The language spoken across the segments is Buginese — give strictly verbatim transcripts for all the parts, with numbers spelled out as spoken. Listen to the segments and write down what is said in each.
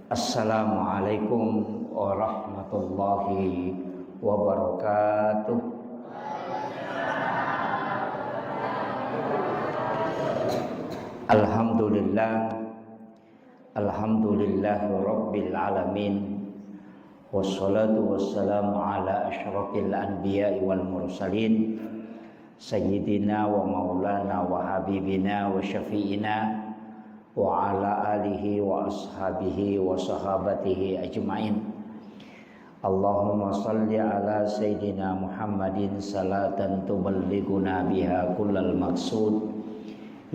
Assalamualaikum warahmatullahi wabarakatuh. Alhamdulillah. Alhamdulillahi rabbil alamin. Wassalatu wassalamu ala asyrafil anbiya'i wal mursalin, sayyidina wa maulana wa habibina wa syafi'ina wa ala alihi wa ashabihi wa sahabatihi ajma'in. Allahumma salli ala sayyidina Muhammadin salatan tuballighuna biha kullal maqsud.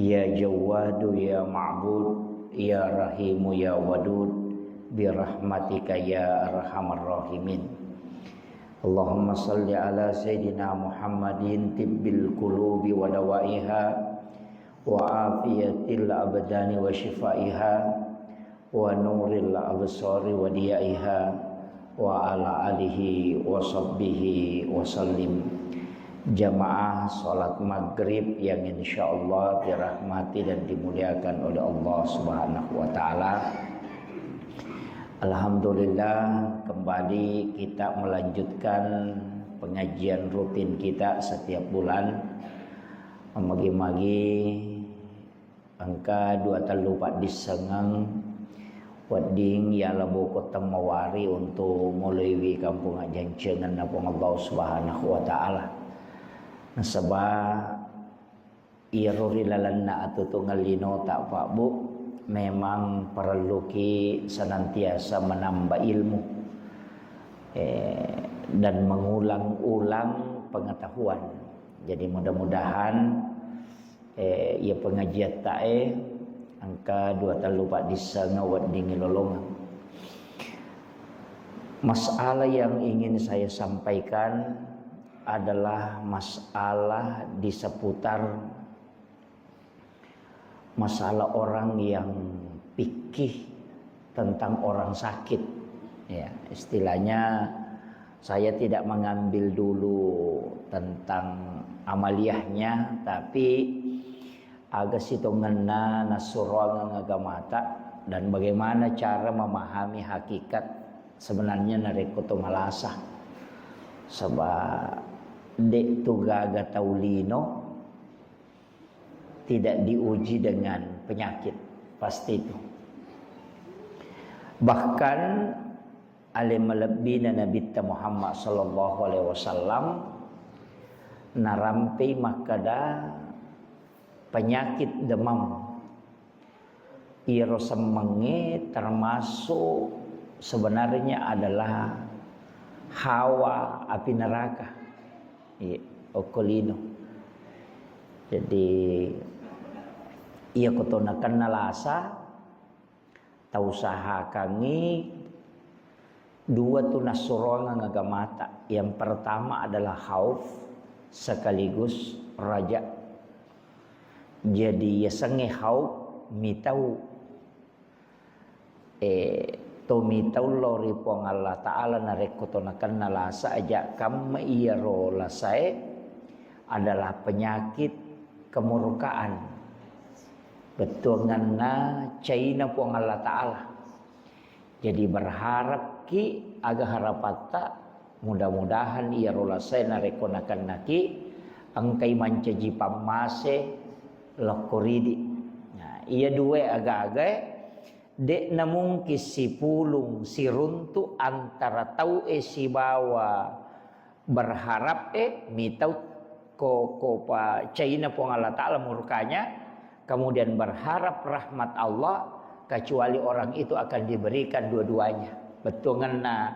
Ya Jawwadu ya Ma'bud, ya Rahimu ya Wadud, birahmatika ya arhamar rahimin. Allahumma salli ala sayyidina Muhammadin tibbil qulubi wa dawaiha, wa afiyatil abdani wa shifaiha, wa nuril absari wa diyaiha, wa ala alihi wa sahbihi wa sallim. Jamaah salat maghrib yang insyaallah dirahmati dan dimuliakan oleh Allah Subhanahu wa taala. Alhamdulillah, kembali kita melanjutkan pengajian rutin kita setiap bulan. Magi-magi engka dua tellu paddissengeng wedding yala boko temmawari untuk moloiwi kampung ajjancengenna Puang Allah Subhanahu wa taala. Nasaba iyaro ri lalenna atutungeng linota, Pak Bu, memang parelluki senantiasa menambah ilmu, eh, dan mengulang-ulang pengetahuan. Jadi mudah-mudahan, eh, iya pengajiattae engka dua tellu paddissengeng weddingngi lolongeng. Masalah yang ingin saya sampaikan adalah masalah di seputar masalah orang yang fikih tentang orang sakit. Ya, istilahnya saya tidak mengambil dulu tentang amaliyahnya, tapi aga sitongenna nassuroangeng agamata dan bagaimana cara memahami hakikat sebenarnya narekko to malasa. Saba de'tu gaga tau lino tidak diuji dengan penyakit, pasti itu. Bahkan ale malebbina Nabitta Muhammad sallallahu alaihi wasallam narampei makkada penyakit demam. Iyaro semmengnge termasuk sebenarnya adalah hawa api neraka. Iya, okko lino. Jadi, iya koto nakenna lasa, tausahakangngi dua tu nassuroangeng agamata. Yang pertama adalah khauf sekaligus raja. Jadi, yasengnge khauf mitau, eh, to mitau lao ri Puang Allah Ta'ala narekko to nakenna lasa aja kamma iyaro lasae adalah penyakit kemurkaan. Bettuanganna caina Puang Allah Ta'ala. Jadi berharapki aga harapatta, mudah-mudahan iyaro lasae narekko nakennaki engkai mancaji pammase lokko ridi. Nah, iya dua aga-agae de'na mungkin sipulung siruntu antara tau'e sibawa berharap e mitau ko, ko pa caina Puang Allah Ta'ala murkanya, kemudian berharap rahmat Allah, kecuali orang itu akan diberikan dua-duanya. Bettuanganna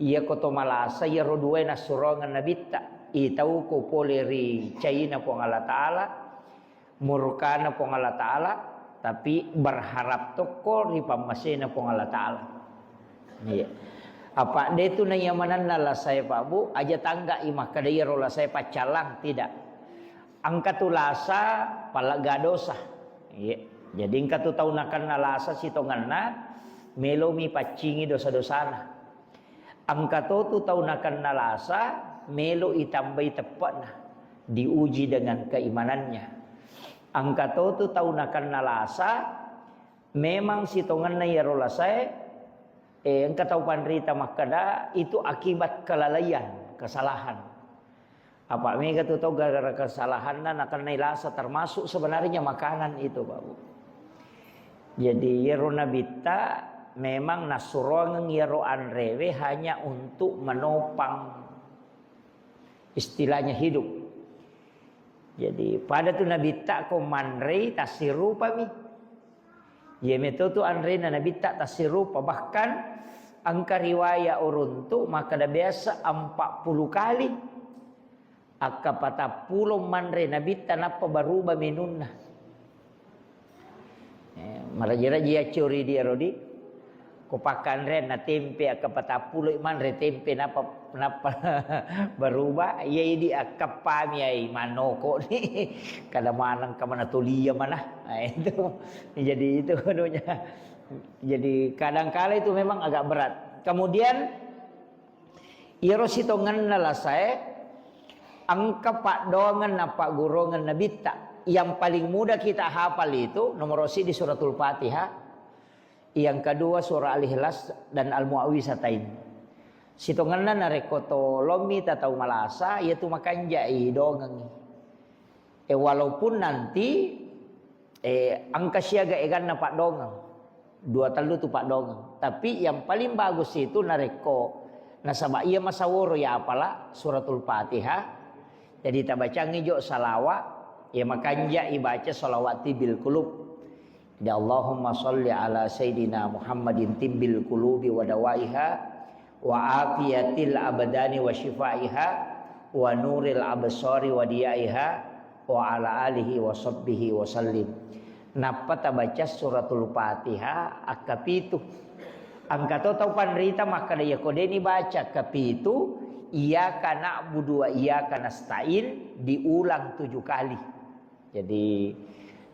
iya koto malasa iyaro duae nassuroangeng Nabitta. Itau ko pole ri caina Puang Allah Ta'ala, murkana Puang Allah Ta'ala, tapi berharap tokko ri pammasena Puang Allah Ta'ala. Iya. Apa de tu naiya manenna lasae, Pak Bu, aja tangga i makkeda iyaro lasae paccallang, tidak. Engka tu lasa pallegga dosa. Iya. Jadi engka tu tau nakenna lasa sitongenna melomi paccingi dosa-dosana. Engka to tu tau nakenna lasa melo itambai teppe'na, diuji dengan keimanannya. Engka to tu tau nakenna lasa Memang sitongenna iyaro lasae, eh, engka tau panrita makkeda itu akibat kelalaian, kesalahan. Apa mega tu tau gara-gara kesalahanna nakennai lasa, termasuk sebenarnya makanan itu, Pak Bu. Jadi iyaro nabitta memang nassuroangeng iyaro anrewe hanya untuk menopang istilahnya hidup. Jadi pada tu nabitta ko manrei tassirupami. Iya meto tu anrena nabitta tassirupa, bahkan engka riwaya uruntu makkeda biasa empat puluh kali. Akka patappulo manre nabitta nappa baruba menunna. Eh, maraja-raja iya cori dia rodi. Ko pakkanrean na tempe akka patappulo manre tempe nappa, nappa baruba. Iya idi akka pami ai manoko ni. Kada maneng ka mana tolia mana. Nah, itu. Jadi itu anunya. Jadi kadangkala itu memang agak berat. Kemudian iyaro sitongenna lasae, engka paddoangeng nappagguruangeng nabitta. Yang paling mudah kita hafal itu nomor siji Suratul Fatihah, yang kedua surah Al-Ikhlas dan Al-Muawwizatain. Sitongenna narekko tolommi tatau malasa, iyatu makanjai dongengi. E, walaupun nanti, eh, engka siaga eganna paddongeng. Dua tellu tu paddongeng. Tapi yang paling bagus itu narekko nasaba iya masaworo ya apala Suratul Fatihah. Jadi tabacangi jo salawat, ya makanja ibaca salawat tibbil qulub. Jadi Allahumma salli ala sayyidina Muhammadin tibbil qulubi wa dawaiha wa afiyatil abdani wa syifaiha wa nuril absari wa diyaiha wa ala alihi wa sahbihi wa sallim. Nappa tabaca Suratul Fatihah akkapitu. Engka to tau panrita makkeda, "Iyako deni baca akkapitu, iyyaka na'budu wa iyyaka nasta'in diulang tujuh kali." Jadi,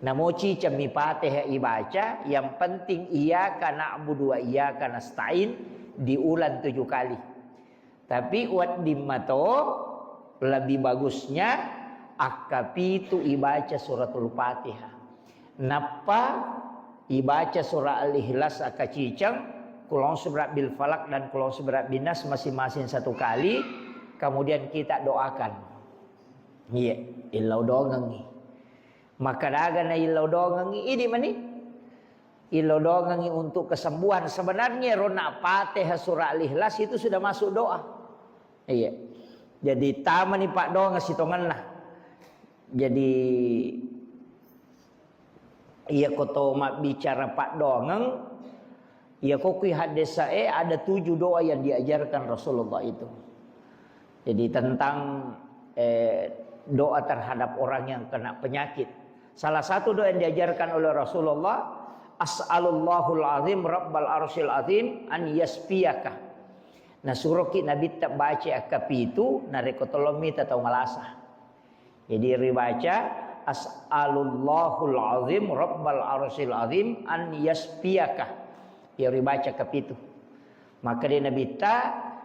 namoci cemmi Fatihah ibaca, yang penting iyyaka na'budu wa iyyaka nasta'in diulang tujuh kali. Tapi wedding mato lebih bagusnya akkapitu ibaca Suratul Fatihah. Nappa ibaca surah Al-Ikhlas akkaciceng, Qul a'udzu birabbil falaq dan Qul a'udzu birabbin nas masing-masing satu kali, kemudian kita doakan. Iya, illau dongengi. Maka daga na illau dongengi, idi mani. Illau dongengi untuk kesembuhan. Sebenarnya rona Fatihah surah Al-Ikhlas itu sudah masuk doa. Iya. Jadi tamani paddoangeng sitongenna. Jadi iya ko to mabbicara paddoangeng, iya ko kui haddesae ada tujuh doa yang diajarkan Rasulullah itu. Jadi tentang, eh, doa terhadap orang yang kena penyakit. Salah satu doa yang diajarkan oleh Rasulullah, "As'alullahul azim rabbal arsyil azim an yasfiyaka." Nah, suroki Nabitta baca akkapitu, narekko tolong mita tau malasa. Jadi ribaca, "As'alullahul azim rabbal arsyil azim an yasfiyaka." Iya ribaca kapitu. Maka de Nabitta,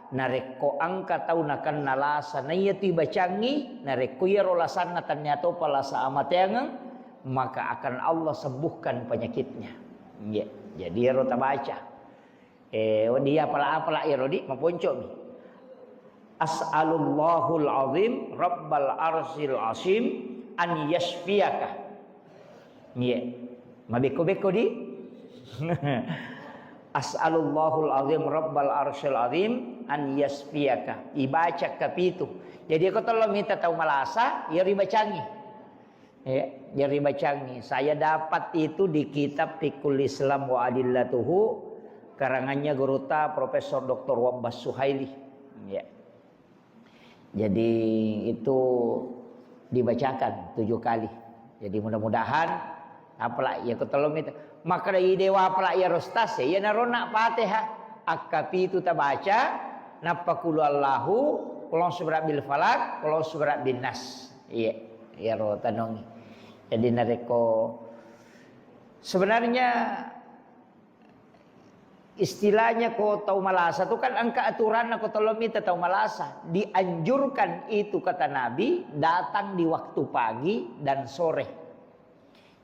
narekko engka tau nakenna lasa, naiya tu ibacangi, narekko iyaro lasanna tania topa lasa amateangeng, maka akan Allah sembuhkan penyakitnya. Iya. Jadi iyaro tabaca. Eh, wedding iya apala-apala iyaro di maponcomi. "As'alullahul azim rabbal arsyil azim an yasfiyaka." Iya. Mabekko-bekko di. "As'alullahul azim rabbal arsyil azim an yasfiyaka." Ibaca kapitu. Jadi ko tolong mita tau malasa, iya ribacangi. Ya, jadi bacangi. Saya dapat itu di kitab Fiqhul Islam wa Adillatuhu, karangannya gurutta Profesor Doktor Wabbas Suhaili. Ya. Jadi itu dibacakan tujuh kali. Jadi mudah-mudahan apalagi ya ketolong itu. Maka dari dewa apalagi ya rostas ya, ya narona Fatihah. Akkapitu tabaca, nappa kulu Allahu, kulong subrat bil falak, kulong subrat bin nas. Iya, iyaro tanongi. Jadi narekko sebenarnya istilahnya ko tau malasa tu kan engka aturanna ko tolong mita tau malasa. Dianjurkan itu kata Nabi datang di waktu pagi dan sore.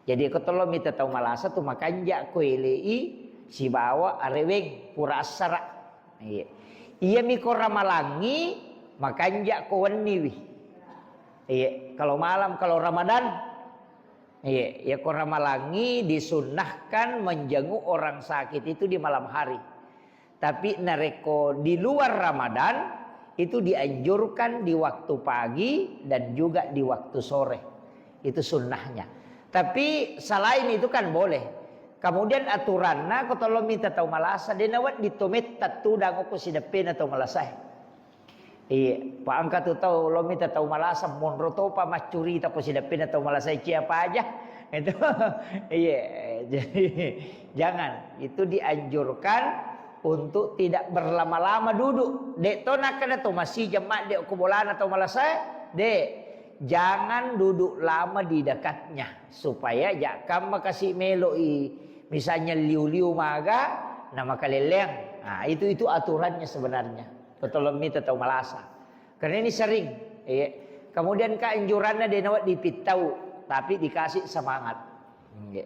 Jadi ko tollo mita tau malasa tu makanja ko elei sibawa areweng pura assara. Iya. Iyami ko ramalangi makanja ko wenniwi. Iya, kalau malam, kalau Ramadan, iya, ya ko ramalangi disunnahkan menjenguk orang sakit itu di malam hari. Tapi narekko di luar Ramadan, itu dianjurkan di waktu pagi dan juga di waktu sore. Itu sunnahnya. Tapi selain itu kan boleh. Kemudian aturanna ko tollo mita tau malasa, de nawedding to metta tudang ko sideppena tau malasae. Iya, pa engka tu tau lo mita tau malasa, monro topa maccurita ko sideppena tau malasa cia paja. Itu, iya, jadi jangan. Itu dianjurkan untuk tidak berlama-lama duduk. Dek to nakkeda to masijeng madde ko bolana tau malasa, dek, jangan duduk lama di dekatnya supaya jakkamma kasi meloi misalnya liu-liu maga na makalelleang. Nah, itu itu aturannya sebenarnya. Totolong mita tau malasa. Karena ini sering. Iya. Kemudian keanjurannya dia nawat dipittau, tapi dikasih semangat. Iya.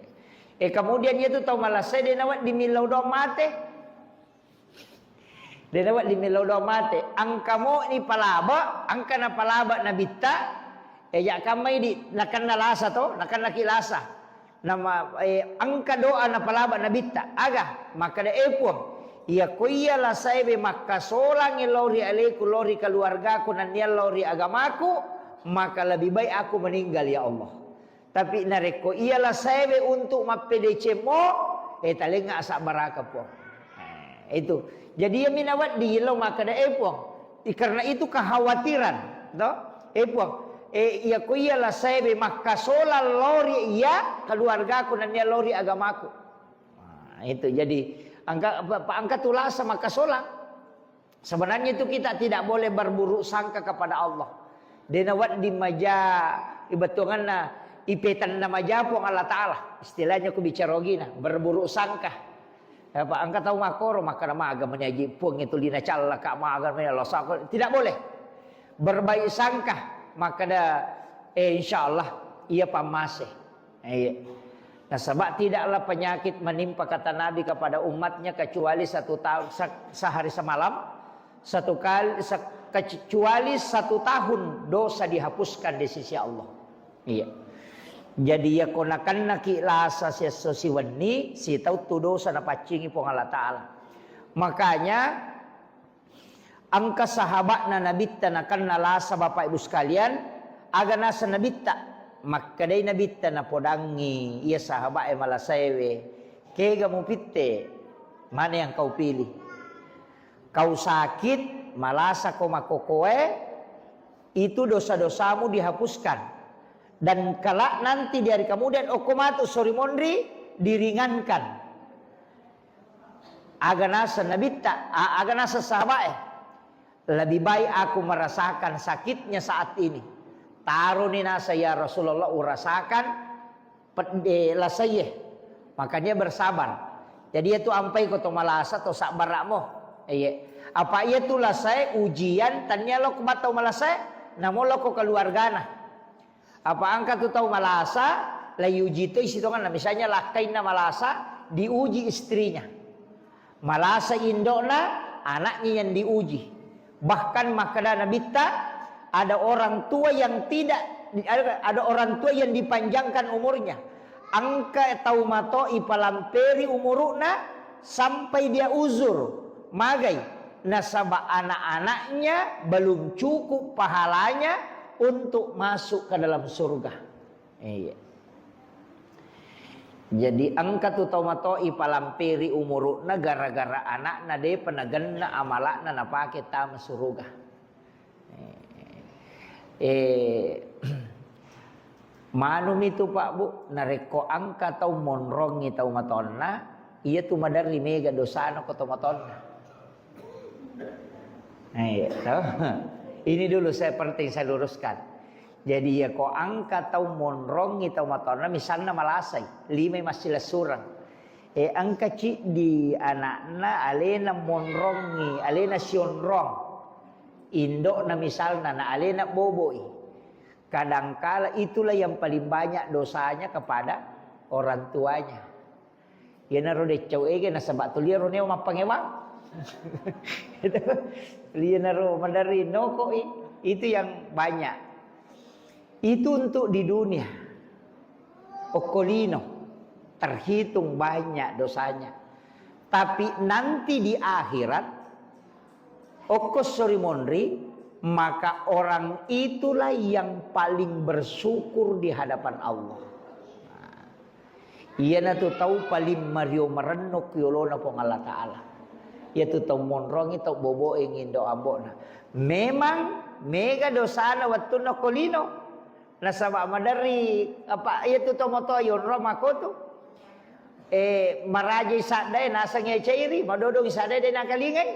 Eh, kemudian itu tau malasa dia nawat dimillau doang mate. Dia nawat dimillau doang mate. Angka mo ni palaba, angka na palaba nabitta. Eh, ya kamai di nakanna lasa to, nakanna ki lasa. Nama, eh, engka doa napalaba nabitta. Aga? Makkeda, "Eh, Puang, iya ko iya lasaewe makkasolang lao ri aleku, lao ri keluargaku, nennia lao ri agamaku, maka lebih baik aku meninggal, ya Allah. Tapi narekko iya lasaewe untuk mappedecemmo, eh, talengnga asabbaraka, Puang." Eh, itu. Jadi iya minawedding lao makkeda, "Eh, Puang, i-, karena itu kekhawatiran, to? Eh, Puang, eh, iya ko iya lasaewe makkasolang lao ri iya keluargaku nennia lao ri agamaku." Nah, itu. Jadi angka, pa-, pa-, angka tulasa makkasolang. Sebenarnya itu kita tidak boleh berburuk sangka kepada Allah. Dena wedding maja ibetonganna ipetanna maja Puang Allah Ta'ala. Istilahnya ku bicara ogina, berburuk sangka. Apa engka tau makkoro, makkeda maga meni aji Puang itu lina callaka, maga meni Allah sako. Tidak boleh. Berbaik sangka, makkeda, eh, insya Allah iya pammase. Iya. Nasaba tidaklah penyakit menimpa kata Nabi kepada umatnya kecuali satu tahun se-, sehari semalam, satu kali se-, kecuali satu tahun dosa dihapuskan di sisi Allah. Iya. Jadi iya ko nakennaki lasa siesso siwenni, sitauttu dosa napaccingi Puang Allah Ta'ala. Makanya engka sahaba'na Nabitta nakenna lasa, Bapak Ibu sekalian, aga naseng Nabitta? Makkedai Nabitta napodangngi iya sahaba'e malasaewe, kega mupitte? Mana yang kau pilih? Kau sakit, malasa ko makokoe, itu dosa-dosamu dihapuskan. Dan kelak nanti di hari kemudian, okko matu sori monri, diringankan. Aga naseng Nabitta, a-, aga naseng sahaba'e, lebih baik aku merasakan sakitnya saat ini. Taroni naseng, ya Rasulullah, urasakan pedde lasaie. Makanya bersabar. Jadi itu ampai ko to malasa to sabbara'mo. Iya. Apa iya tu lasae ujian, tania lo kumattau malasae, namo lo ko keluargana. Apa engka tu tau malasa, la iuji toi sitongenna. Misalnya lakkainna malasa, diuji istrinya. Malasa indo'na, anaknya yang diuji. Bahkan makkeda Nabitta, ada orang tua yang tidak, ada, ada orang tua yang dipanjangkan umurnya. Engka tau mato ipalamperi umuru'na sampai dia uzur. Magai? Nasaba anak-anaknya belum cukup pahalanya untuk masuk ke dalam surga. Iya. Jadi engka tu tau mato ipalamperi umuru'na gara-gara anakna depa nagenna amala'na napake tama suruga. Eh, manumi tu, Pak, Bu, narekko engka tau monrongi tau matonna, iya tu maderri mega dosana ko tau matonna. Eh, iya, toh? Ini dulu saya penting saya luruskan. Jadi, iya ko engka tau monrongi tau matonna, misalna malasai, limai massilessureng. Eh, engka ciddi anakna alena monrongi, alena sionrong. Indo'na misalna, na alena boboi. Kadangkala itulah yang paling banyak dosanya kepada orang tuanya. Iyanaro deccau ege nasaba tuliaro neo mappangewang. Itu. Iyanaro maderri nokoi. Itu yang banyak. Itu untuk di dunia. Okko lino terhitung banyak dosanya. Tapi nanti di akhirat, okko sori monri, maka orang itulah yang paling bersyukur di hadapan Allah. Nah, iyanatu tau paling mario marenno ku yolona Puang Allah Ta'ala. Iyatu tau monrongi, tau boboe ngindo ambo'na. Memang mega dosana wettunna okko lino. Nasaba maderri, apa, iyatu tomatoa yonro makotu. Eh, marajai saddae naseng cairi, madodongi saddae de nakalingai.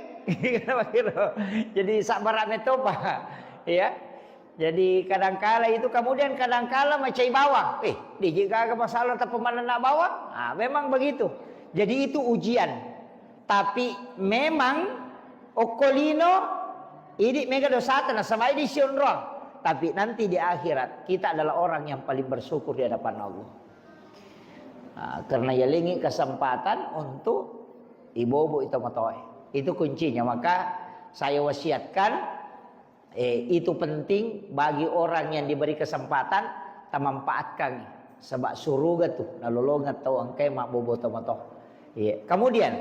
Jadi sabbara metopa. Ya. Jadi kadangkala itu, kemudian kadangkala macai bawang. Eh, diji gaga masalah tapi manenna bawang. Ah, memang begitu. Jadi itu ujian. Tapi memang okko lino, idi mega dosata, nasaba idi sionrong. Tapi nanti di akhirat, kita adalah orang yang paling bersyukur di hadapan Allah. Nah, karena yalengi kesempatan untuk ibobo itu matoe. Itu kuncinya. Maka saya wasiatkan, eh, itu penting bagi orang yang diberi kesempatan, tamanfaatkan. Sebab suruga tuh, nalolongeng tau engkai mabbobo tomatoa. Iya. Kemudian,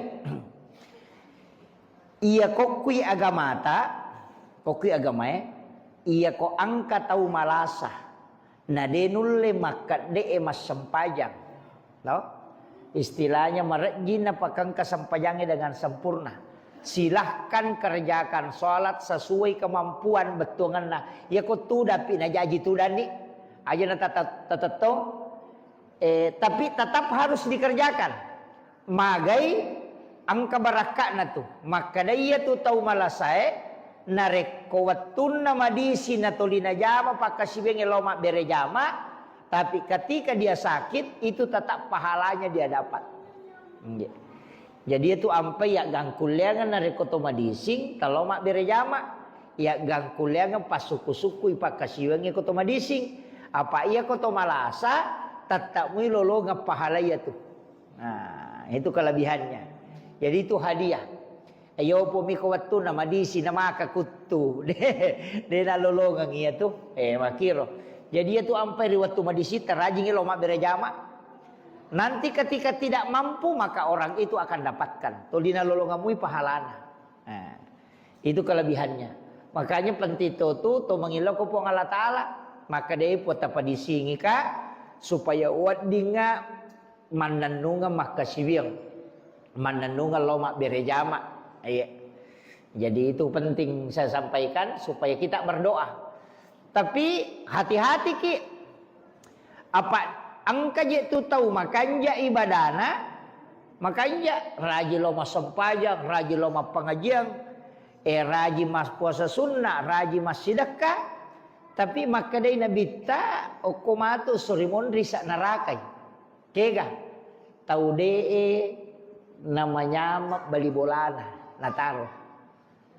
iya kokkui agamata, kokkui agamae, iya ko engka tau malasa, na de nulle makkedde'e massempajang. No? Istilahnya marejjing napakengka sempajangnge dengan sempurna. Silahkan kerjakan sholat sesuai kemampuan bettuangenna. Iya ko tudapi najaji tudanni. Aja na tata-, tatettong. Eh, tapi tetap harus dikerjakan. Magai engka barakka'na tu. Makkeda iyatu tau malasae, narekko wettunna madisi natoli najama pakkasiwiangnge lao mabbere jama, tapi ketika dia sakit, itu tetap pahalanya dia dapat. Nggih. Jadi itu ampai yaggangkulleangeng narekko to madising, talo mabbere jama. Yaggangkulleangeng passukku-sukkui pakkasiwiangnge ko to madising. Apa iya ko to malasa, tetap mui lolongeng pahala iya tu. Nah, itu kelebihannya. Jadi itu hadiah. Ayo pomi ko wettunna madisi namaka kuttu. De, de nalolongeng iya tu. Eh, makiro. Jadi iya tu ampai ri wettu madisi terajingi lo mabbere jama. Nanti ketika tidak mampu, maka orang itu akan dapatkan. Toli nalolongeng mui pahalana. Nah, itu kelebihannya. Makanya penting to tu, to mangillau ko Puang Allah Ta'ala. Maka de po tapadisingika supaya weddingnga mannennungeng makkasiwiang, mannennungeng lao mabbere jama. Iya. Jadi itu penting saya sampaikan supaya kita berdoa. Tapi hati-hati ki, apa engka je tu tau makanja ibadana, makanja raji lao massempajang, raji lao mappangajiang, eh, raji mas puasa sunnah, raji massidekka, tapi makkedai Nabitta, okko matu sori monri sa narakai. Kega? Tau de'e namanyameng bali bolana, nataro.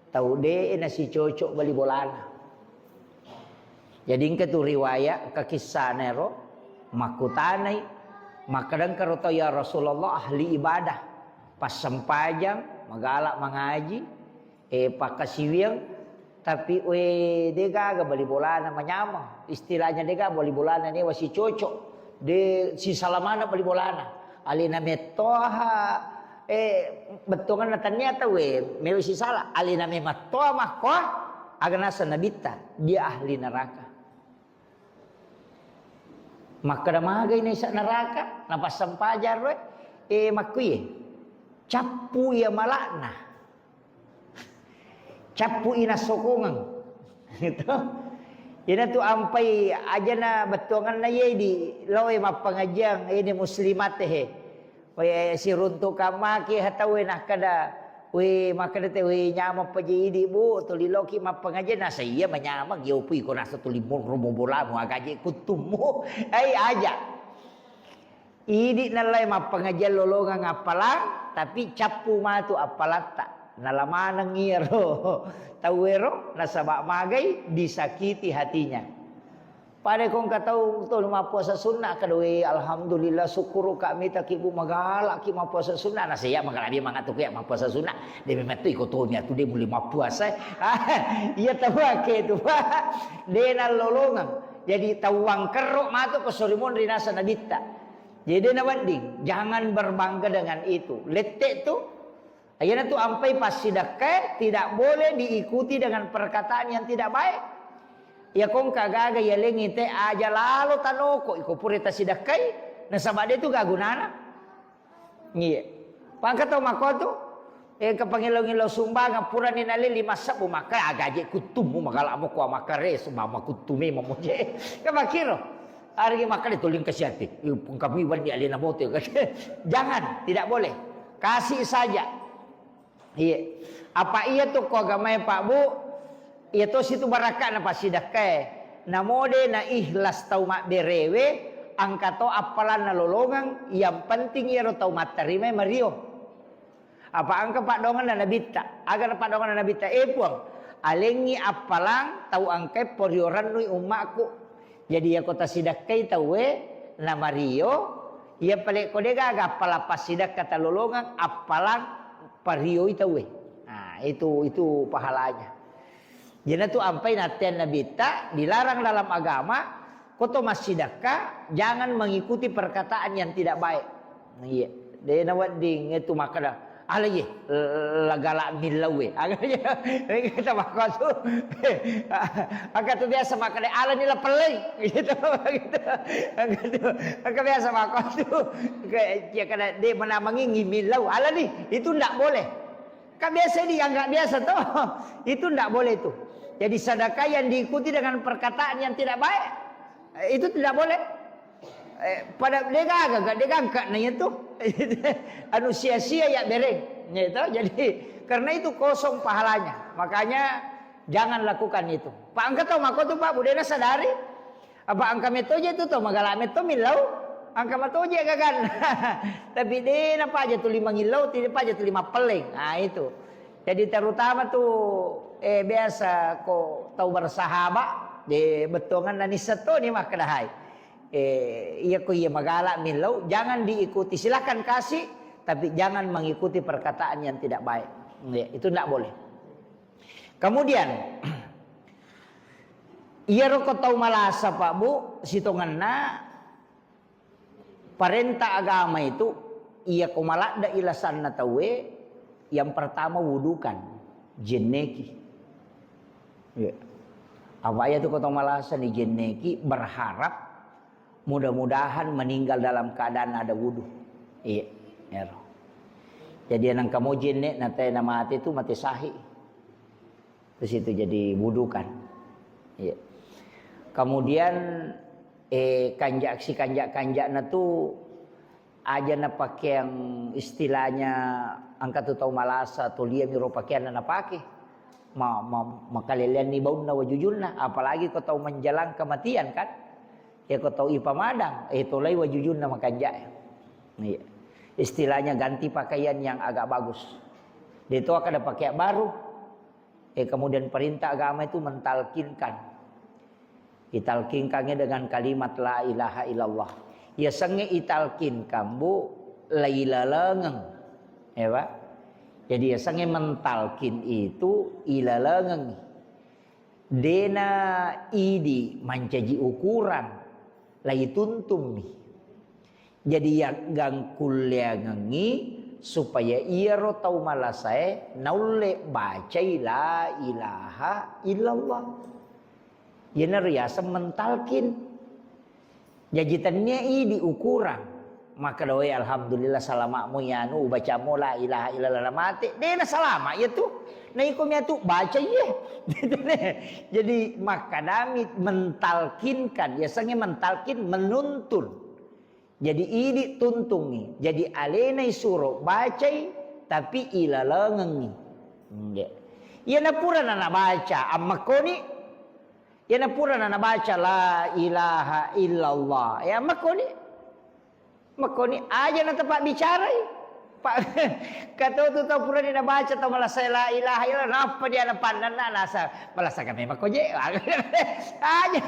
Tau de'e nasicocok bali bolana. Jadi engka tu riwayat, engka kissana ero, makkutanai, makkeda engka ro tau, "Ya Rasulullah, ahli ibadah, passempajang, magala mangaji, eh, pakkasiwiang, tapi, we, de gaga bali bolana manyameng. Istilahnya de gaga bali bolana newa sicocok. De sisala maneng bali bolana. Alena mettoha, eh, bettuangenna tania tau, we, mewa sisala. Alena memettoha makkoa, aga naseng Nabitta, dia ahli neraka." Makkeda magai naisa neraka, napassempajang ro, eh, makkuie. Cappu iya mala'na. Cappu i nassokongeng. Gitu. Ina tu ampai ajana bettuangenna ye di loe mappangajiang, ini muslimat he. We siruntu kamaki hatawe nakkeda, we makkeda te, we nyameng paje idi, Bu, tuli loki mappangajiang, nasa iya manyameng, yo pui ko nasa tuli mo-, romo bolamu, agaje kuttummu. Ai aja. Idi nallai mappangajiang lolongeng appalang, tapi cappu matu appalatta. Nala maneng iyaro tauwero, nasaba magai disakiti hatinya. Pada ko engka tau tuli mappuasa sunna, kada, "We, alhamdulillah, syukur ka mitaki, Bu, magalaki mappuasa sunna." Nasaba iya magalaki mangatu ku iya mappuasa sunna. De memang tu iko toni atu de muli mappuasa. Iya tau ake tu, Pak. De nallolongeng. Jadi tau wangkerro matu ko sori monri nasa nabitta. Jadi de nawedding, jangan berbangga dengan itu. Lette tu, Iyanatu ampai passidakkae tidak boleh diikuti dengan perkataan yang tidak baik. Iya ko engka gaga yalengngi te aja lalo tanoko, iko pura tasidakkai, nasaba de tu gaga gunana. Iya. Pangka tau makko tu, eh, ke pangillau-ngillau sumbangan purani nale lima sebbu, maka agaje kuttumu, magala mo ko makkare, sumama kuttume mamoje. Ke makkiro. Arigi makkale tuli engka siati. Ih, pungkami wenni alena moto. Jangan, tidak boleh. Kasih saja. Iya. Apa iya tu ko agamae, Pak, Bu? Iya to situ barakka'na passidakkae. Namo de na ikhlas tau mabberewe, engka to appalanna lolongeng, yang penting iyaro tau matterimai mario. Apa engka paddoangenna nabitta? Aga na paddoangenna nabitta? Eh, Puang, alengngi appalang tau engkae porio rennui ummakku. Jadi, iya ko tasidakkai tauwe na mario, iya pale ko de gaga appalang passidakka talolongeng, appalang parioi tauwe. Nah, itu, itu pahalanya. Iyanatu ampai natteang nabitta dilarang dalam agama, ko to massidakka, jangan mengikuti perkataan yang tidak baik. Iya, de nawedding itu makkeda, "Ala iye, lagala millau e." Kita makkotu. Angka tu biasa makkeda, "Ala ni la pelleng." Gitu, gitu. Angka tu, angka biasa makkotu. Kayak, ya, kada de menamengi millau. "Ala ni, itu ndak boleh." Kan biasa dianggap biasa toh. Itu ndak boleh itu. Jadi sedekah yang diikuti dengan perkataan yang tidak baik, eh, itu tidak boleh. Eh, pada de gaga, de gaga na itu. Anu sia-sia ya bereng. Ya itu. Jadi karena itu kosong pahalanya. Makanya jangan lakukan itu. Pak, engka tau makko tu, Pak, budena sadari. Apa engka metoje tu to, magala meto millau, engka matoje gagan. Tapi de napaja tuli mangillau, tidak paja tuli mappelleng. Nah, itu. Jadi terutama tu, eh, biasa ko tau bersahabat, de bettuangan nanissa to ni makkedahai. Eh, iya ko iya magala millau, jangan diikuti. Silakan kasih, tapi jangan mengikuti perkataan yang tidak baik. Ya, itu ndak boleh. Kemudian, iyaro ko tau malasa, Pak, Bu, sitongenna parenta agama itu, iya ko maladde ilasanna tauwe, yang pertama wudukan, jenneki. Iya. Apa iya tu ko tau malasa ni jenneki, berharap mudah-mudahan meninggal dalam keadaan ada wudu. Iya, ero. Jadi nang kamu jenne na te na mate tu mate sahih. Terus itu jadi wudukan. Iya. Kemudian, eh, kanjak si kanjak-kanjakna tu aja na pakeang istilahnya angka tu tau malasa tu lia miro pakeanna napake. Ma, ma, makaleleanni baunna wajujunna, apalagi ko tau menjelang kematian kan. Ya ko tau ipamadang, eh, tolai wajujunna makanjak. Iya. Istilahnya ganti pakaian yang agak bagus. De to kada pakai baru. Eh, kemudian perintah agama itu mentalkinkan. Italkinkannya dengan kalimat la ilaha illallah. Yasengnge italkinkan, Bu, lailalengeng. Ya, Pak? Jadi yasengnge mentalkin itu ilalengeng. Dena idi mancaji ukuran, laituntummi. Jadi yaggangkulleangengngi supaya iyaro tau malasae naulle bacai la ilaha illallah. Iyanaro yaseng mentalkin. Jaji tennia idi ukurang. Makkeda, "Wae, alhamdulillah, salama'mu iyanu, ubacammu la ilaha illallah, namate." De nasalama iyatu. Na iko miatu baca iye. Jadi makkedami mentalkinkan, yasengnge mentalkin, menuntun. Jadi idi tuntungngi. Jadi alena isuro bacai, tapi ilalengengngi. Nggih. Iyana purana nabaca, ammekkoni. Iyana purana nabaca la ilaha illallah. Ya, ammekkoni. Mekkoni aja natapabbicarai. Pak, kato tu tau purani nabaca tau malasa la ilaha illallah, nappa dia napannanna nasa malasa kami makoje. Aja,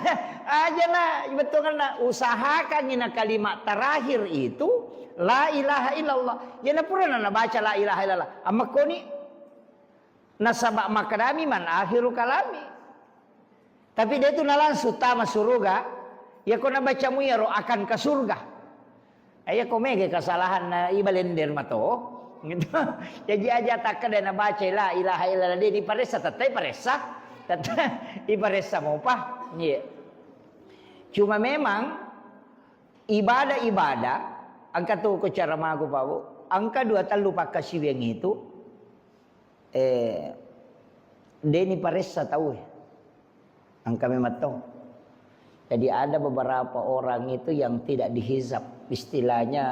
aja na betonganna usahakan ina kalimat terakhir itu la ilaha illallah. Jana purana nabaca la ilaha illallah. Amakoni nasaba makadami man akhiru kalami. Tapi dia tu na langsung tama suruga. Ya ko nabacamu ya ro akan ke surga. Eh, iya ko mega kesalahan na ibalender mato. Gitu. Jadi aja takkeda nabaca la ilaha illallah de diparessa, tette paressa. Tette iparessa mopa. Iya. Cuma memang ibadah-ibadah engka tu ko cara magu pau. Engka dua tellu pakkasiwiang itu eh de niparessa tau. Engka memang to. Jadi ada beberapa orang itu yang tidak dihizab, istilahnya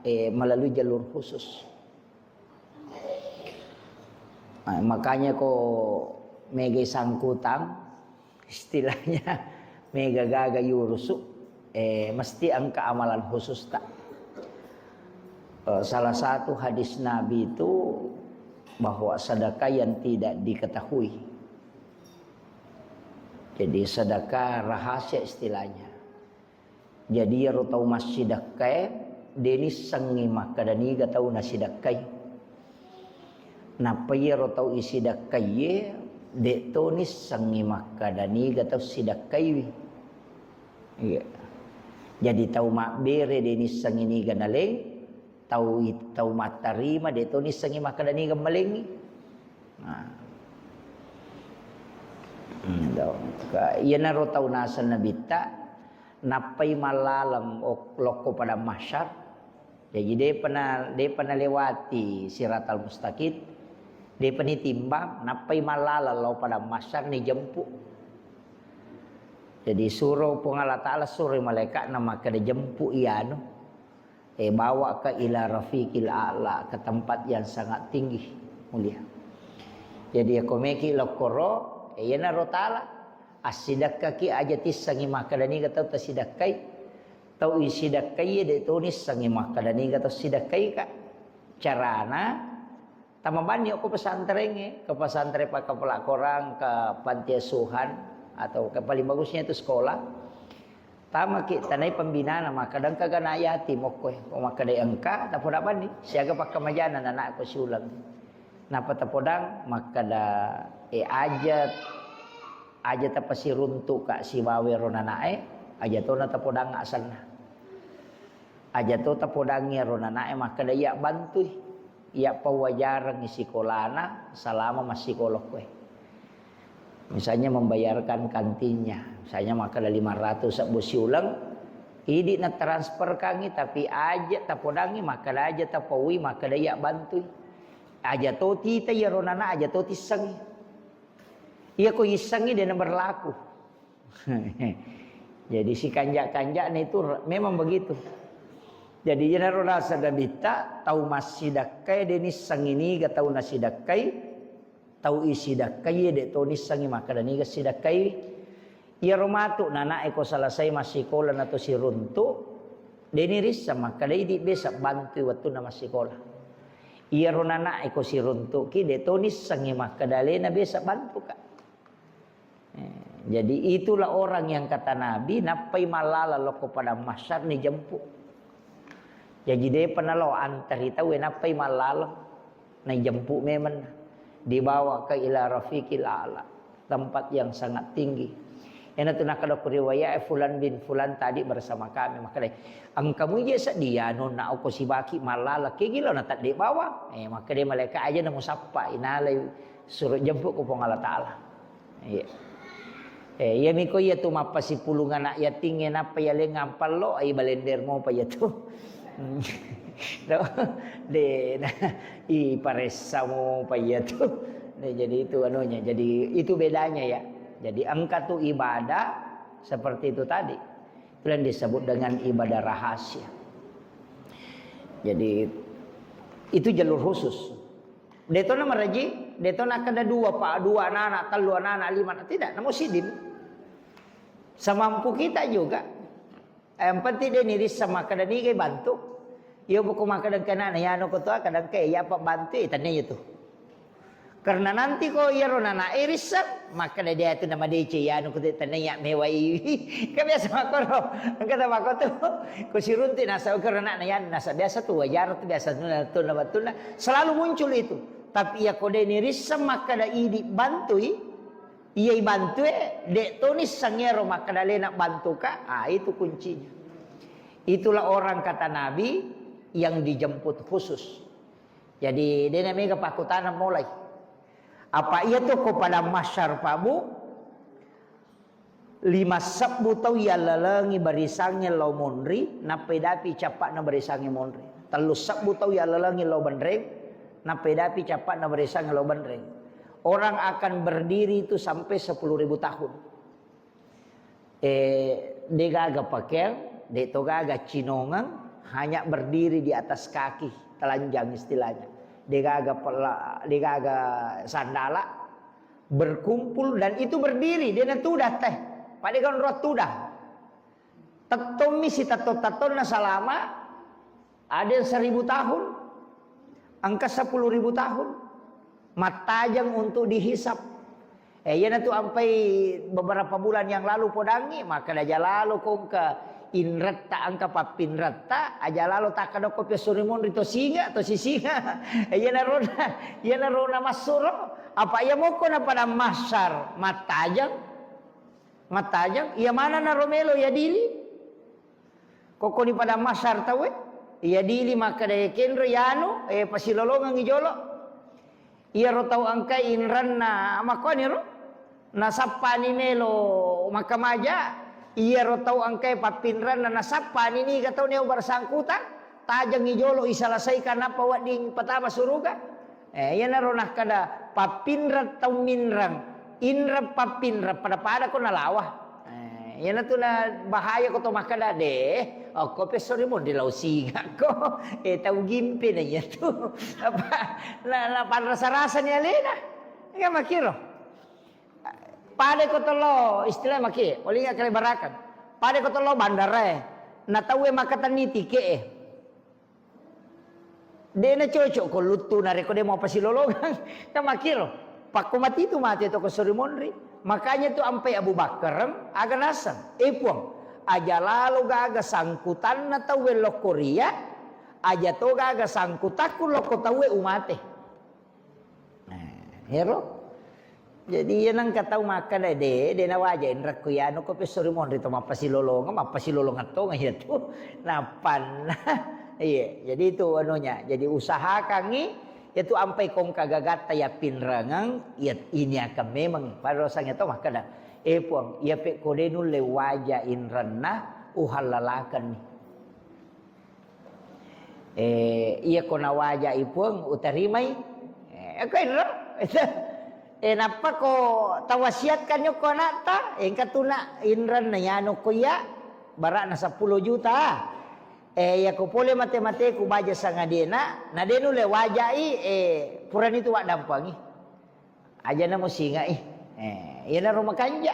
eh, melalui jalur khusus. Nah, makanya ko mega sangkutang, istilahnya mega gaga yurusu, eh, mesti engka amalan khusus tak. Eh, salah satu hadis Nabi itu bahwa sedekah yang tidak diketahui. Jadi sedekah rahasia istilahnya. Jadi iyaro tau massidekkae de nissengngi makkeda niga tau nasidekkai. Nappa iyaro tau isidekkaiye de to nissengngi makkeda niga tau sidekkaiwi. Iya. Jadi tau mabbere de nissengngi niga naleng, tau tau mattarima de to nissengngi makkeda niga malengngi. Nah. Hmm, do. Ka- iyanaro tau naseng nabitta nappai mallaleng ok- lokko padang mahsyar. Jaji depa na depa nalewati siratal mustaqim, depa nitimbang, nappai mallaleng lao padang mahsyar nijempu. Jadi suro Puang Allah Ta'ala suroi malaikatna makkeda jempu iyanu. Eh, bawa ke ila rafiqil a'la, ke tempat yang sangat tinggi, mulia. Jadi ya komeki lokkoro, eh, iyanaro tala assidakkaki aja tissengi makkeda niga tau tasidakkai. Tau isidakkai de to nissengi makkeda niga tau sidakkai ka. Carana tamabanni okko pesantrengnge, ke pesantren pakkapala Korang, ke panti asuhan, atau ke paling bagusnya itu sekolah. Tamaki tanai pembinana makkeda engka gana yatim okkoe. Ko makkeda engka, tapoda banni siaga pakkamajana nanakko siuleng. Napa tapodang makkeda e aja aja tapasiruntu ka sibawa ro nanae, aja tona tapodang asenna. Aja to tapodangngi ro nanae makkeda iya bantui, iya pawajarengngi sikolana selama massikola koe. Misalnya membayarkan kantinnya, misalnya makkeda lima ratus sebbu siuleng, idi na transferkangngi tapi aja tapodangngi makkeda aja tapaui makkeda iya bantui. Aja to tita iya ro nana aja to tissengi. Iya ko issengi de na berlaku. Jadi si kanja-kanja itu memang begitu. Jadi iyanaro rasa dabitta tau massidakkai de nissengi niga tau nasidakkai, tau isidakkai de to nissengi makkeda niga sidakkai. Iyaro matu nana eko selesai massikola nato siruntu de ni risseng makkeda idi besa bantui wettunna massikola. Iyaro nana eko siruntuki de to nissengi makkeda alena besa bantuka. Eh, jadi itulah orang yang kata Nabi nappai mallala lokko padang mahsyar ni jempu. Jadi depa nalo antari tau nappai mallala na jempu memang dibawa ke ila rafiqil a'la, tempat yang sangat tinggi. Ena tu nakada ku riwayat eh, fulan bin fulan tadi bersama kami maka deh engkamu je sedia nonna oko sibaki mallala ke gila na tadde bawa eh maka deh malaikat aja namu sappa inalai suruh jemput ku Puang Allah Ta'ala. Iya. Eh, iya miko iya tu mappasipulung anak yating e nappa iya lengang pallo ai balender mopa iya tu. Do, de, na, i paressa mopa iya tu. Nah, jadi itu anunya. Jadi itu bedanya ya. Jadi engka tu ibadah seperti itu tadi. Itu yang disebut dengan ibadah rahasia. Jadi itu jalur khusus. Detona maraji, detona kada dua pak dua anak-anak, tellu anak-anak, lima anak, tidak, namu sidin. Semampu kita juga. Yang penting dia nirissa makkada nigai bantu. Iya, buku makkeda engka ana'na, iyanu ko toa, kadang ke iya pabbantu, eh, tania iya tu. Karena nanti ko iyaro nana e risseng, makkeda dia tu nama D C, iyanu ko te tania mewai. Kan biasa makkoro, engka ta makko tu. Ko sirunti nasa, karena ana'na iyanu nasa biasa tu, wajar tu, biasa tu, tu, tu, tu, selalu muncul itu. Tapi iya ko de ni risseng makkeda idi bantui, iya ibantue, de to nisseng ero makkeda alena bantuka, ah, itu kuncinya. Itulah orang kata Nabi yang dijemput khusus. Jadi, dena mega pakkutana mulai. Apa iya tu ko pada mahsyar, Pak, Bu? Lima sebbu tau yallalengi barisangnge lao monri, nappa idapi cappa'na barisangnge monri. Tellu sebbu tau yallalengi lao benreng, nappa idapi cappa'na barisangnge lao benreng. Orang akan berdiri itu sampai sepuluh ribu tahun. Eh, degaga pakeang, de to gaga cinongeng, hanya berdiri di atas kaki, telanjang istilahnya. Degaga pela-, degaga sandala, berkumpul dan itu berdiri, de natuda teh. Pada kan roh tuda. Tettommi sitetto-tettonna selama ada yang seribu tahun, engka sepuluh ribu tahun, mattajeng untuk dihisap. Eh, iyanatu ampai beberapa bulan yang lalu podangngi, makkeda aja lalo ko engka inretta, engka pappinretta, aja lalo takkadokko pessuri monri to singa, to sisinga. Eh, iyanarona, iyanarona massuro, apa iya mokko na padang mahsyar mattajeng, mattajeng, iya manana ro melo yadili. Kokkoni padang mahsyar tauwe, yadili makkeda kenro yanu, eh, pasilolongengngi jolo. Iyaro tau engkai inranna makkuaniro, nasappani melo makkamaja, iyaro tau engkai pappinranna nasappani niga tau neo bersangkutan, tajengngi jolo iselesaikan nappa wedding patama suruga. Eh, iyanaro nakkeda pappinreng tau minreng, inreng pappinreng, pada-pada ko nalawa. Eh, iyanatu na bahaya ko to makkeda, "Deh, okko pessori monri lao siga ko." Eh, tau gimpe na iyatu. Apa, na, na panrasa-rasa ni alena. Iya makkiro. Pada ko tolo, istilah maki, olinga kale barakan. Pada ko tolo bandara e. Na tauwe makkatenni tike e. Dena cocok ko luttu narekko de mau pasilolongang. Kan makkiro. Pakko mati tu mati to ko sori monri. Makanya tu ampai Abu Bakar, aga naseng. Eh, Puang, aja lalo gaga sangkutanna tauwe lokko ria, aja to gaga sangkutakku lokko tauwe umate. Nah, ero. Jadi, iya nengka tau makkeda, "De, de nawaja inrekku iyanu ko pessori monri to mappasilolongeng, mappasilolongeng tonga iyatu." Nappanna, iya, jadi itu anunya. Jadi, usahakangngi, iyatu ampai kongka gagatta yappinrengeng, iya, ini akan memang. Pada rosang itu makkeda, "Eh, Puang, iya pekko de nulle waja inrenna, uhallalakenni." Eh, iya ko nawajai Puang, utarimai. Eh, ko enro. Eh, nappa ko tawasiatkan nyokko anakta, engka tuna inranna yanu ko iya, bara'na seppulo juta. Eh, iya ko pole mate-mateku baja sangadena, na de nulle wajai, eh, purani tu waddampangi. Aja na musingai. Eh, iyanaro makanja.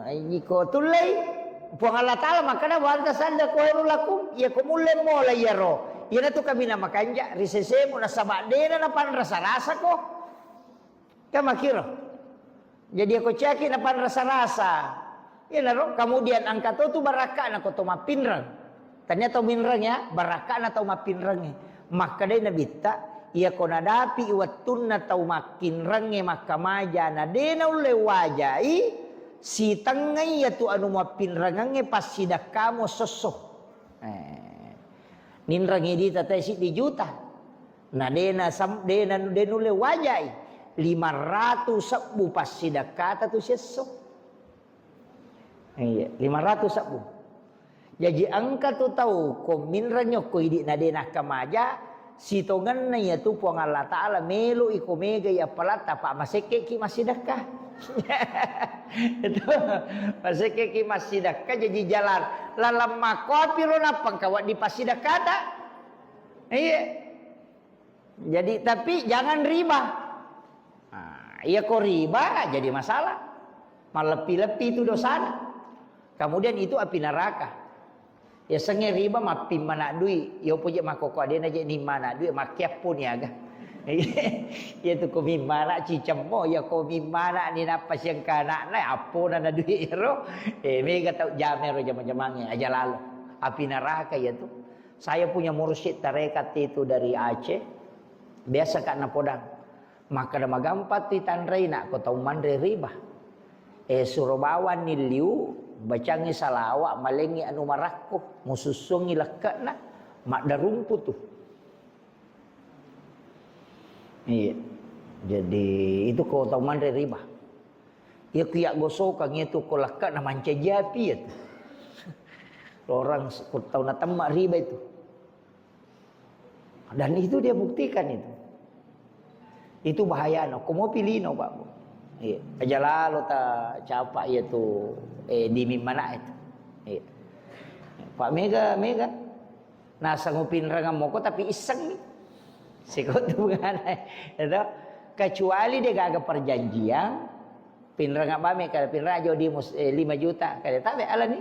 Eh, iko tullei, Puang Allah Ta'ala makkeda, "Wa anta sadda khairul lakum." Iya ko mulle mola iyaro. Iyanatu kaminang makanja ri sesemu nasaba dena napanrasa-rasa ko. Kan makkiro. Jadi, iya ko caki napanrasa-rasa. Iyanaro, kemudian engka to tu barakka'na ko to mappinreng. Tania to minreng ya, barakka'na tau mappinrengnge. Makkedai Nabitta, iya ko nadapi wettunna tau makkinrengnge makkamaja na de naulle wajai, sitengngai iyatu anu mappinrengengnge passidekkamu esso-esso. Eh, ninreng idi tatai siddi juta. Na de na sam-, de na, de nulle wajai. Lima ratu sebbu passidekkata tu siesso. Iya, lima ratu sebbu. Jaji engka tu tau ko minreng nyokko idi na de nakkamaja, sitongenna iyatu Puang Allah Ta'ala melo iko mega iya palatta pa masekkeki massidekka. Itu, masekkeki massidekka, jaji jalan laleng makkoapiro nappa engka wedding passidekkata. Iya. Jadi, tapi jangan riba. Nah, iya ko riba jadi masalah. Malleppi-leppi itu dosana. Kemudian itu api neraka. Yasengnge riba mappimmana dui, yopo je makkoko adena je nimmana dui, makkeappo niaga. Iya tu ko mimmana cicemmo, ya ko mimmana ni nappa siangka anakna, appona na dui ero. Eh, mega tau jamero jama-jamangnge, aja lalo. Api neraka iya tu. Saya punya mursyid tarekat itu dari Aceh. Biasa ka napodang. Makkeda, "Magampang tu itanrei, nak, ko tau manre riba. Eh, suro bawanni liu, bacangngi salawa, malengngi anu marakko, musussuangngi lekke'na, maddarumpu tu." Iya. Jadi, itu ko tau manre riba. Iya ku iya gosokang iya tu ko lekke'na mancaji api iya tu. Orang s-, ko tau natemma riba itu. Dan itu dia buktikan itu. Itu bahayana. Ko mopi lino, Pak, Bu. Iya. Aja lalo ta capa iya tu, eh, di mimmana itu. Iya. Pak, mega, mega. Nasang upinrengeng moko tapi isseng ni. Siko tu bungana. Itu. Kecuali dia gaga perjanjian, pinreng abame kada pinreng aja di mus-, eh, lima juta. Kada tabe alani.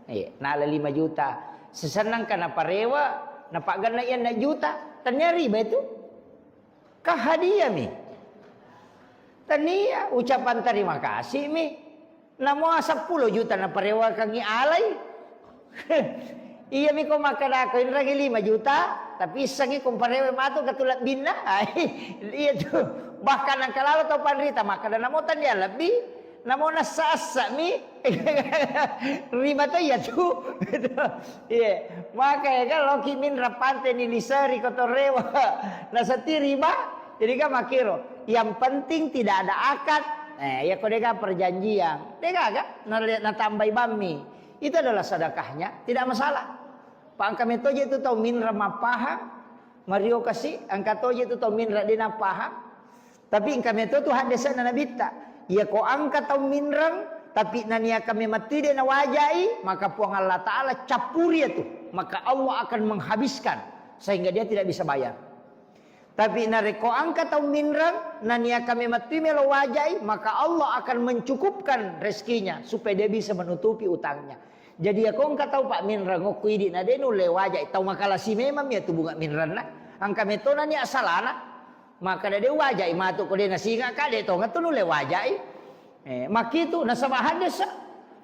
Iya, nala lima juta. Sesennang kana parewa, napagganna iya enam juta. Tania riba itu. Ka hadiah mi. Tania ucapan terima kasih mi. Namo seppulo juta naparewakangngi alai. Iya mi ko makkadako inrangi lima juta, tapi issengngi ko parewe matu katu lebbinna. Ai, iya tu. Bahkan engka lalo tau panrita makkada namo tennia lebbi, namo nassa-assa mi. Riba to iya tu. Iya. Maka ya kan loki minra pante ni liseri ko torewa. Nasati riba. Jadi kan makiro. Yang penting tidak ada akad. Eh, ya ko dega perjanjian. Dega ga? Nale-, natambai bammi. Itu adalah sedekahnya, tidak masalah. Pa engka metto je tu tau minreng mappahang, mario kasi, engka to je tu tau minreng de' nappahang. Tapi engka metto tu haddese'na Nabitta. Iya ko engka tau minreng, tapi naniakang memettui de' nawajai, maka Puang Allah Ta'ala cappuri itu. Maka Allah akan menghabiskan, sehingga dia tidak bisa bayar. Tapi narekko engka tau minreng, naniakang memettui melo wajai, maka Allah akan mencukupkan rezekinya supaya dia bisa menutupi utangnya. Jadi, ya ko engka tau pa minreng, okko idi' na de' nulle wajai, tau makalasi memang ya tu bunga minrenna. Engka metto nania salana, maka de' wajai matu ko de' nasinga ka, de' tonga tu nulle wajai. Eh, makkitu nasaba haddesa.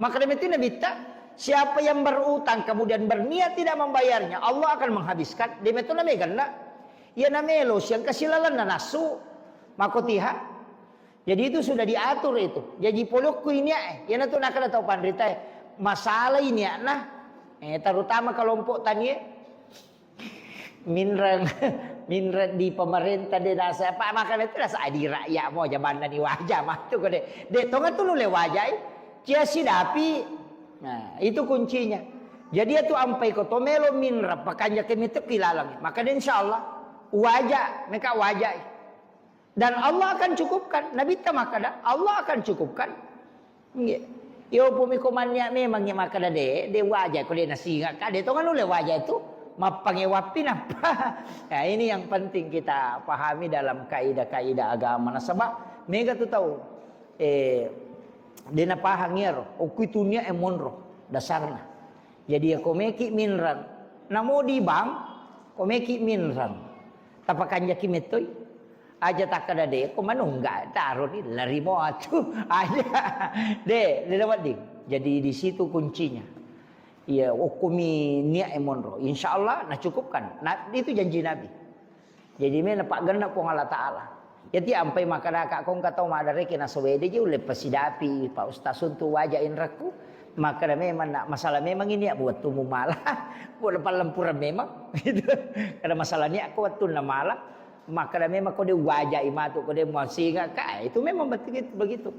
Makkeda metti Nabitta, siapa yang berutang kemudian berniat tidak membayarnya, Allah akan menghabiskan. De' metto na meganna. Iya na melo siang kasilalenna nassu. Makotiha. Jadi itu sudah diatur itu. Jadi polokku ini eh. Iya na tu nakada tau panrita eh. Masalah ini na. Eh, terutama kelompok tani eh. Minreng, minreng di pemerintah de' nasa apa, makanya itu nasa adi rakyat mo jabanna ni wajah matu ko de'. De' tonga tu nulle wajai. Cia sidapi. Nah, itu kuncinya. Jadi itu ampai ko to melo minreng, pakanja ke mitu kilalang. Maka de' insyaallah wajah, meka wajai. Dan Allah akan cukupkan. Nabitta makkada, Allah akan cukupkan. Nggih. Yo pumi ko mannia memang ngi makkada de', de' wajai ko de' nasinga ka, de' tonga nulle wajai tu. Mappangewappi nappa. Ya, ini yang penting kita pahami dalam kaidah-kaidah agama. Nasaba mega tu tau, eh, de' napahang iyaro. Okui tunia e monro dasarna. Jadi ya ko meki minreng. Namo di bank, ko meki minreng. Tapakanjaki mettoi. Aja takkada de', ko manungga, taro ni lari mo atu. Aja. De', de' wedding. Jadi di situ kuncinya. Iya, okkumi niat e monro. Insya Allah, nacukupkan. Nah, itu janji Nabi. Jadi, mena paggenna Puang Allah Ta'ala. Jadi, ampai makkadaka ko engka tau madareke nasowede je ulle pasidapi, Pak Ustaz, untuk wajah inrekku. Makkada memang nak masalah memang ini ya buat tumu malah. Buat palempurang memang. Gitu. Kada masalah niat ko wettunna malah. Makkada memang ko de' wajai matu, ko de' muasinga ka. Itu memang begitu, begitu.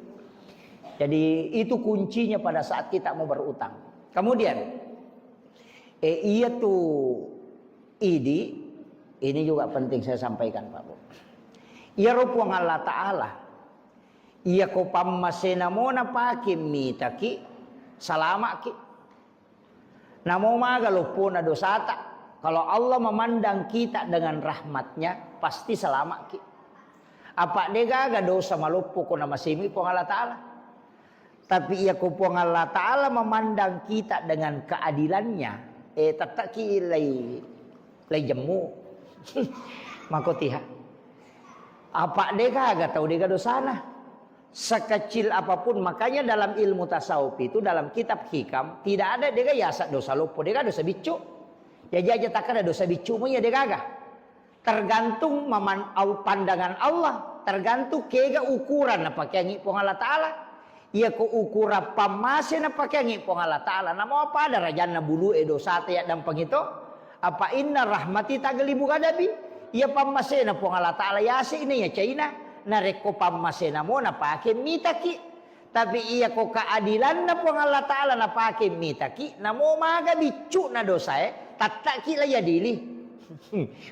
Jadi, itu kuncinya pada saat kita mau berutang. Kemudian, eh, iya tu idi, ini juga penting saya sampaikan, Pak Bu. Iyaro Puang Allah Ta'ala, iya ko pammasena mo napake mitaki, salama'ki. Namo maga loppona dosata, kalau Allah memandang kita dengan rahmatnya, pasti salama'ki. Apa de' gaga dosa maloppo ko namasemi Puang Allah Ta'ala. Tapi iya ko Puang Allah Ta'ala memandang kita dengan keadilannya, Eh, tettaki lai, lai jemmu. Makotiha. Apa degaga tau dega dosana. Sekecil apapun, makanya dalam ilmu tasawuf itu, dalam kitab hikam, tidak ada dega yasa dosa loppo, dega dosa biccu. Jaji aja takkada dosa biccu mu iya degaga. Tergantung maman-, au-, pandangan Allah, tergantung kega ukuran napakeangi Puang Allah Ta'ala. Iyako ukuran pammase napakeangi Puang Allah Ta'ala, namo apa darajanna bulu'e dosata yaddampengi to? Apa inna rahmati taglibu ghadabi? Iya pammasena Puang Allah Ta'ala yase ina iya caina, narekko pammasena mo napake mitaki. Tapi iyako keadilanna Puang Allah Ta'ala napake mitaki, namo maga biccu'na dosae, tattaki la yadili.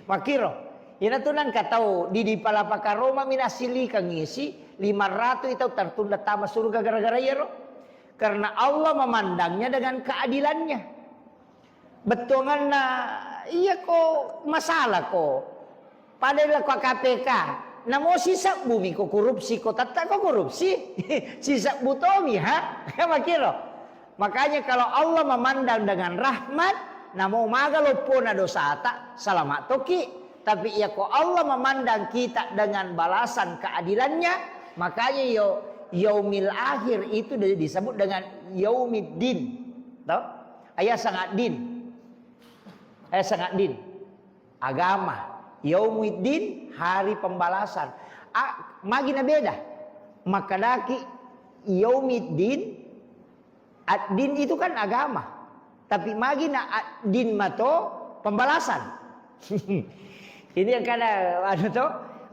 Makkiro. Iyanatu nangka tau di, di Palapa Karoma minasilikan isi lima ratus itu tertunda tama surga gara-gara iyaro. Karena Allah memandangnya dengan keadilannya. Bettuanganna, iya ko masalah ko. Pada lako K P K. Namo sisebbu mi ko korupsi ko, tetta ko korupsi. Sisebbu tomi, ha? Makkiro. Makanya kalau Allah memandang dengan rahmat, namo maga loppona dosata, salama toki. Tapi iya ko Allah memandang kita dengan balasan keadilannya, makanya yo yaumil akhir itu di-, disebut dengan yaumiddin. Toh? Ayat sangat din. Ayat sangat din. Agama. Yaumiddin, hari pembalasan. A, magi na beda. Makkadaki yaumiddin, ad-din itu kan agama. Tapi magi na ad-din mato pembalasan. Ini yang kada anu to,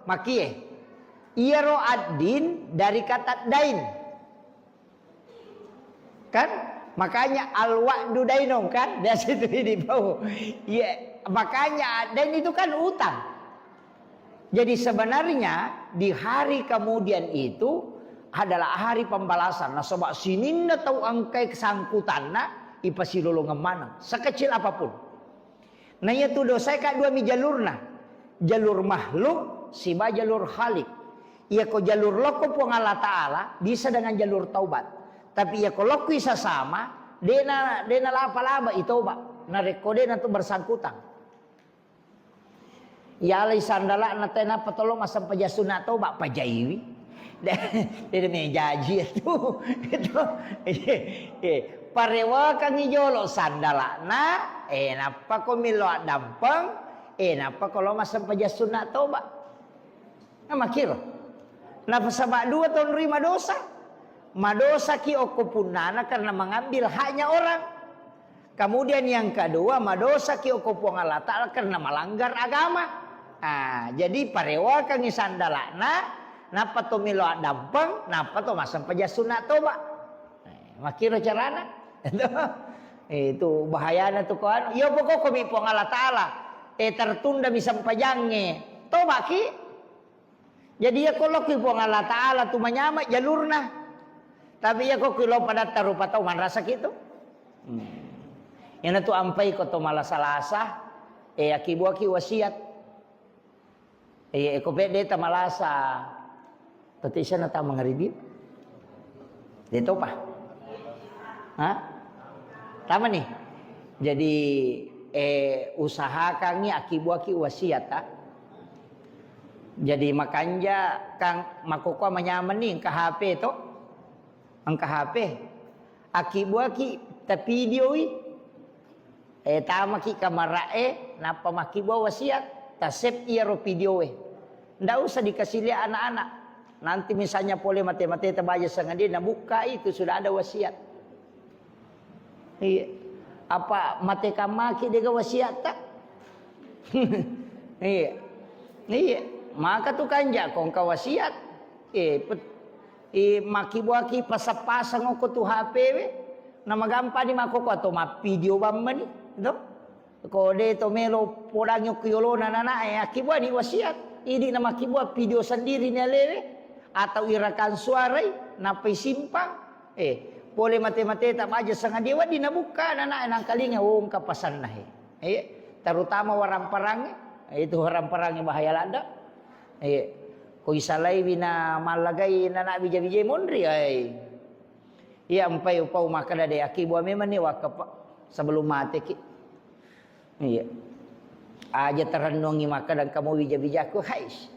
makie. Iyaro ad-din dari kata dain. Kan? Makanya al-wa'du dainun kan? Biasa itu di bawah. Iya, makanya dain itu kan utang. Jadi sebenarnya di hari kemudian itu adalah hari pembalasan. Nasaba sininna tau engkai kesangkutanna ipasilolongeng maneng. Sekecil apapun. Na iyatu dosae ka dua mi jalurna. Jalur makhluk siba jalur khalik. Iyako jalur lokko Puang Allah Ta'ala bisa dengan jalur taubat. Tapi iyako lokko isasama, dena, dena lapa-laba itoba. Narekko dena tu bersangkutan. Yalai sandala'na tenappa tolo massempajang sunna toba, pajaiwi. Dede mejaji itu. Itu. Eh, eh. Parewakangngi jolo sandala'na, eh, nappa ko millo addampeng, eh, nappa ko lo massempajang sunna toba. Nah, makkiro. Nasaba dua tonroi madosa. Madosaki okko punnana karena mengambil haknya orang. Kemudian yang kedua, madosaki okko Puang Allah Ta'ala karena melanggar agama. Ah, jadi parewakangngi sandala'na, nappa to melo addampeng, nappa to massempajang sunna toba. Eh, makkiro carana. Itu bahayana tu ko anu. Iya pokokko mi Puang Allah Ta'ala. Eh, tertunda mi sempajangnge. Tobaki. Jadi iya ko lokki Puang Allah Ta'ala tu manyama jalurna. Tapi iya ko ki lo padatta rupa tau manrasaki tu. Hmm. Iyana tu ampai ko to malasa-lasa, eh, akibuaki wasiat. Eh, ko pedde ta malasa. Tati sana ta mangaribi. De topa. Ha? Tama nih. Jadi, eh, usahakangngi akibuaki wasiat, ah. Jadi makanja kang makkokkoe manyameng ni engka H P to. Engka H P. Akibuaki ta videoi. Eh, tamaki kamara'e, nappa makkibua wasiat, ta save iyaro videoe. Ndak usah dikasih lihat anak-anak. Nanti misalnya pole mate-mate ta baja sangadie, nabukka itu sudah ada wasiat. Iya. Apa mate kamaki dega wasiatta? Iya. Iya. Maka tu kanja ko engka wasiat. Eh, pet-, eh, makkibuaki pasang-pasang okko tu H P we. Namagampani makkokko atau mappidio bammani, to? Ko de to melo podangi okko yolona nanae, akkibuani wasiat. Idi na makkibua video sendiri ni alewe atau irakang suarai, nappai simpang. Eh, pole mate-mate ta baja sangadie wedding nabukka nanae nangkalinga, oh, engka pasanna he. Eh, terutama warang-parangnge, eh, itu warang-parangnge bahaya ladda. Eh, ko isalaiwi na mallagai nana bija-bijai monri, ai. Iya, empai upau makkeda de, akibua memang ni wakka, Pak, sebelum mateki. Iya. Aja tarennuangngi makkeda engka mo wija-wijakku, hais.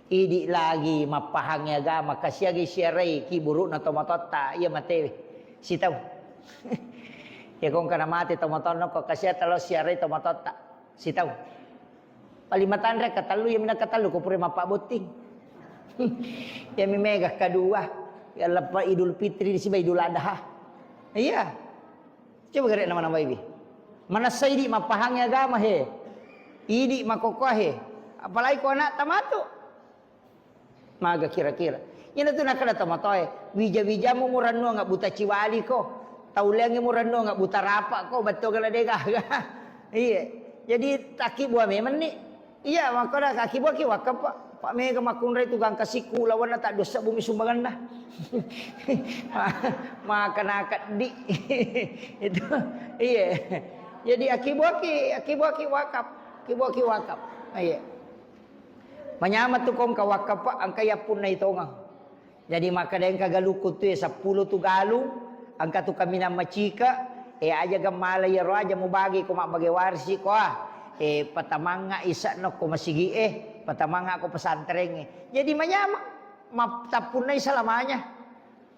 Idi lagi mappahangngi agama, kasiagi siarai ki burukna tomatoatta, iya matewe. Sitau. Ya kong kana mate tomatoanna ko kasia talo siarai tomatoatta. Sitau. Paling matanre katellu, iya mina katellu ko pura mappabotting. Ya mi mega kedua. Ya lepa Idul Fitri siba Idul Adha. Iya. Coba gare nama-nama ibi. Manessa idi mappahangngi agama he. Idi makokoa he. Apalagi ko anak tamatu. Maga kira-kira. Iyana tu nakkeda tomatoae, wija-wijamu murennuang buta ciwali ko. Tauleangngi murennuang buta rapa ko, bettuanna de gaga. Iya. Jadi takkibua memang ni. Iya, makkeda akkibuaki wakkappa. Pak mega makkunrai tu gangka sikku lawanna tak dosa bumi sumbanganna. Makan akaddi. Itu. Iya. Jadi akkibuaki, akkibuaki wakap. Akkibuaki wakap. Iya. Manyameng tu kong ka wakkappa engka yappunnai tongeng. Jadi makkeda engka galukku tu ya seppulo tu galung, engka tu kaminang macika, e aja gemmala iyaro aja mubagi ko mabbage warisi ko ah. E patamangnga ise'na ko masigi e, patamangnga ko pesantren e. Jadi manyameng, mattappunnai selamanya.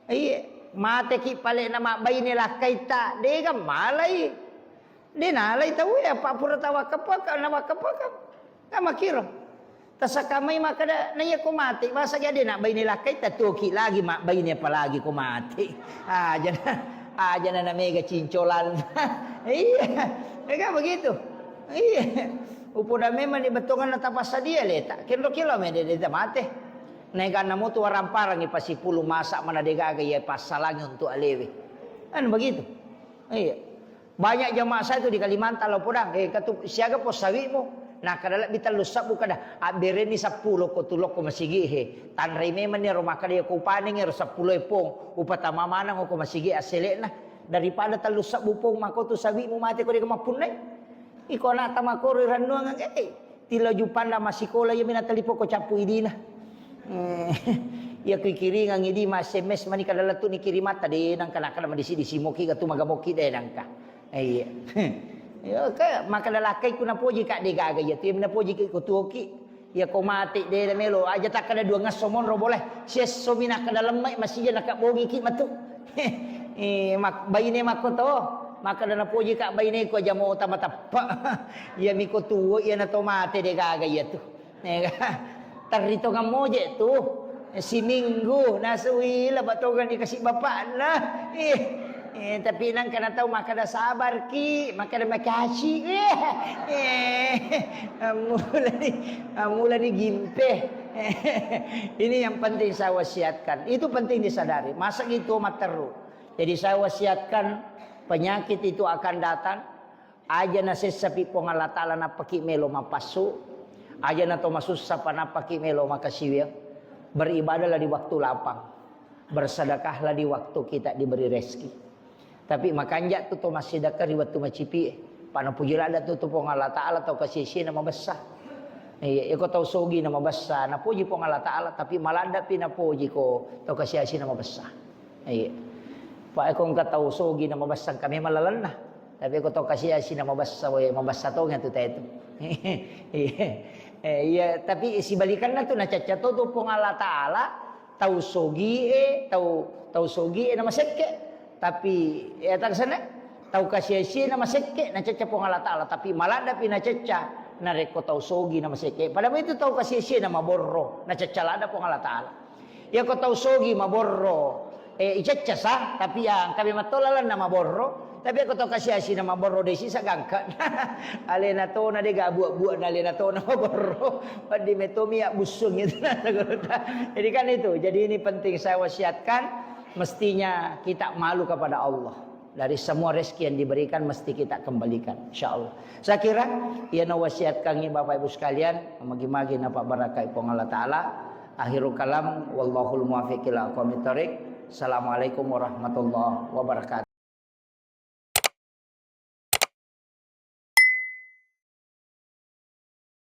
Iya, mateki pale'na mabbaine lakkaitta, de gammalai. De nalai tau ya, apa pura tawakkapaka, nawakkapaka. Kan makkiro. Tasakamai makkeda, na iya ko mate, masa jadi nak baine lakkai, tatuoki lagi mak baine apalagi ko mate. Aja na, aja na, na mega cincolan. Iya, mega begitu. Iya. Upoda memang di betongan na tapassadia leta. Kendo kilo me de, de mate. Naik anna motu waramparangi pasipulu masa mana degaga ya passalangi untuk alewe. Kan begitu. Iya. Banyak jamaah saya tu di Kalimantan lo podang, eh, katu siaga po sawimu. Nah, kada lebbi tellu sabbu kada, abbereni seppulo ko tulokko masigi he. Tanrai memang ni ro makkada ya ko upaneng ro seppulo e pong, upatama maneng ko masigi asselekna. Daripada tellu sabbu pong mako tu sawimu mate ko de mappunnai. Iko anak tamakoro rennuang eh. Tilo jupanda massikola iya mina talipo ko cappu idina. Eh, iya ku kiringang idi ma S M S mani kada lettu ni kirimatta de nangka nakkada madisi-disi moki gatu magamoki de nangka. Eh, iya. Iya ka makkada lakkai ku napoji ka de gaga iya tu iya mina poji ki ko tuoki. Iya ko mate de melo aja takkada dua ngesso monro boleh. Siesso mina kada lemmai masija naka bogi ki matu. Eh, mak-, baine makko to, makkada napoji ka baine ko aja mota mateppa. Iya miko tuo iya na to mate de gaga iya tu. Nega, terri tongang moje tu. Siminggu nasui la batongang dikasih bapakna. Eh, eh, tapi nangka na tau makkada sabar ki, makkada makasih. Eh, eh, amulani, amulani gimpe. Ini yang penting saya wasiatkan. Itu penting disadari. Masa gitu matteru. Jadi saya wasiatkan penyakit itu akan datang. Aja nasessapi Puang Allah Ta'ala nappaki melo mapassu. Aja na to masussa pa nappaki melo makasiwiang. Beribadahlah di waktu lapang. Bersedekahlah di waktu kita diberi rezeki. Tapi makanja tu to massidekah ri wettu macipi e. Pa napuji ladda tu tu Puang Allah Ta'ala tau kasiasi na mabessa. Iya, iko tau sogi na mabessa, napuji Puang Allah Ta'ala, tapi maladda pi napuji ko tau kasiasi na mabessa. Iya. Pa iko engka tau sogi na mabessa engka memang lalenna. Tapi ko tau kasiasi na mabessa, we, mabessa tongeng tu tetu. Iya. Eh, iya, tapi sibalikanna tu nacacca to tu Puang Allah Ta'ala, tau sogie, tau, tau sogie na masekke. Tapi, eh, tak sana, tau kasiasi na masekke, nacacca Puang Allah Ta'ala. Tapi maladda pi nacacca, narekko tau sogi na masekke. Padahal itu tau kasiasi na maborro, nacacca ladda Puang Allah Ta'ala. Iyako tau sogi maborro, eh, icacca sa, tapi ya engka memang to lalenna maborro, tapi iyako tau kasiasi na maborro de sisa gangka. Alena tona de ga buak-buak na alena tona maborro. Paddi metomi ya busung itu na tagurutta. Jadi kan itu, jadi ini penting saya wasiatkan, mestinya kita malu kepada Allah. Dari semua rezeki yang diberikan mesti kita kembalikan, insya Allah. Saya kira, iya na wasiatkangi Bapak Ibu sekalian, magi-magi napa barakai Puang Allah Ta'ala. Akhirul kalam, wallahul muwaffiq ila aqwamit thariq. Assalamualaikum warahmatullahi wabarakatuh.